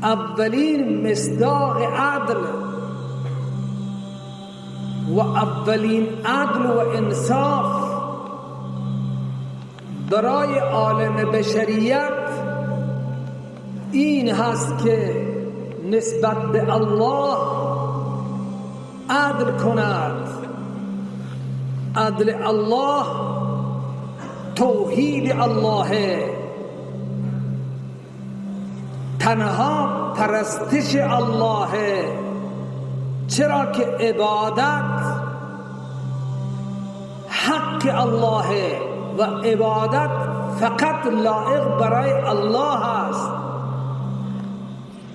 اولین مصداق عدل و اولین عدل و انصاف برای عالم بشریت این هست که نسبت به الله عدل کند. عدل الله توحید الله، تنها پرستش الله، چرا که عبادت حق الله و عبادت فقط لایق برای الله است.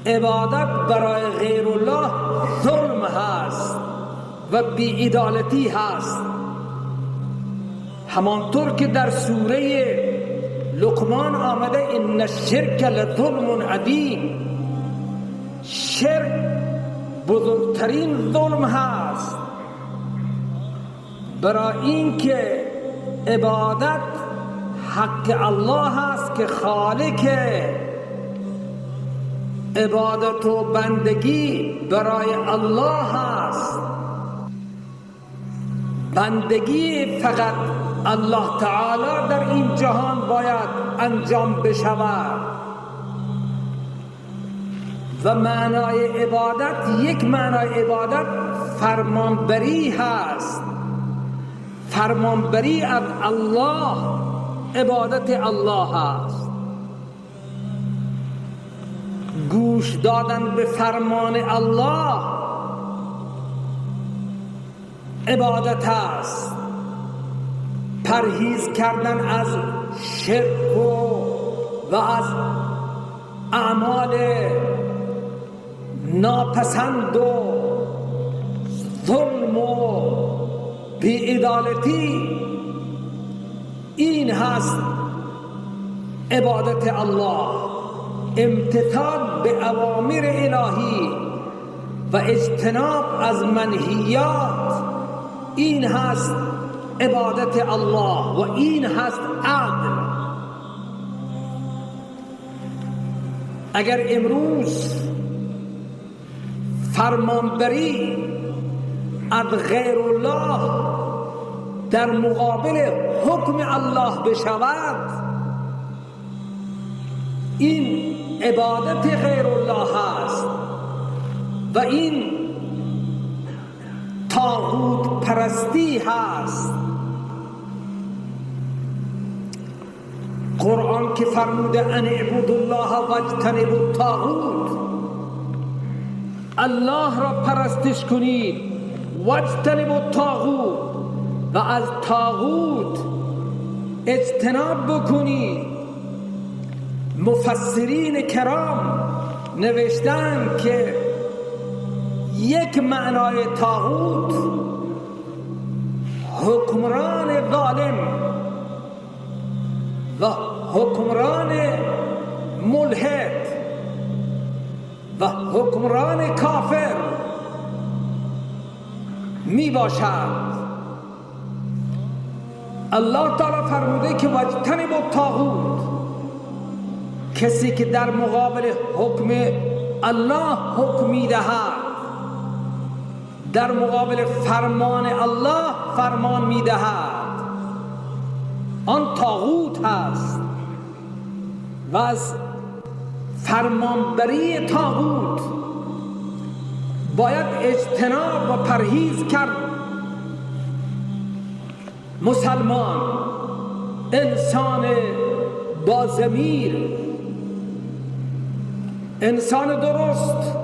عبادت برای غیر الله ظلم هست و بی‌عدالتی هست. همانطور که در سوره لقمان آمده ان الشرک لظلم عظیم، شرک بزرگترین ظلم هست. برای اینکه عبادت حق الله هست که خالق، عبادت و بندگی برای الله هست. بندگی فقط الله تعالی در این جهان باید انجام بشود و معنای عبادت، یک معنای عبادت فرمانبری هست. فرمانبری از الله عبادت الله هست. گوش دادن به فرمان الله عبادت است. پرهیز کردن از شرک و از اعمال ناپسند و ظلم و بی‌عدالتی، این هست عبادت الله. امتثال به اوامر الهی و اجتناب از منهیات، این هست عبادت الله و این هست عدل. اگر امروز فرمانبری از غیر الله در مقابل حکم الله بشود، این عبادت غیر الله هست و این طاغوت پرستی هست. قرآن که فرموده ان اعبدوا الله واجتنبوا الطاغوت، الله را پرستش کنید، واجتنبوا الطاغوت، و از طاغوت اجتناب بکنید. مفسرین کرام نوشتن که یک معنای طاغوت حکمران ظالم و حکمران ملحد و حکمران کافر می باشد. الله تعالی فرموده که واجتنبوا الطاغوت، کسی که در مقابل حکم الله حکم می دهد، در مقابل فرمان الله فرمان می دهد، آن طاغوت هست. و از فرمانبری طاغوت باید اجتناب و پرهیز کرد. مسلمان، انسان با ضمیر، انسان درست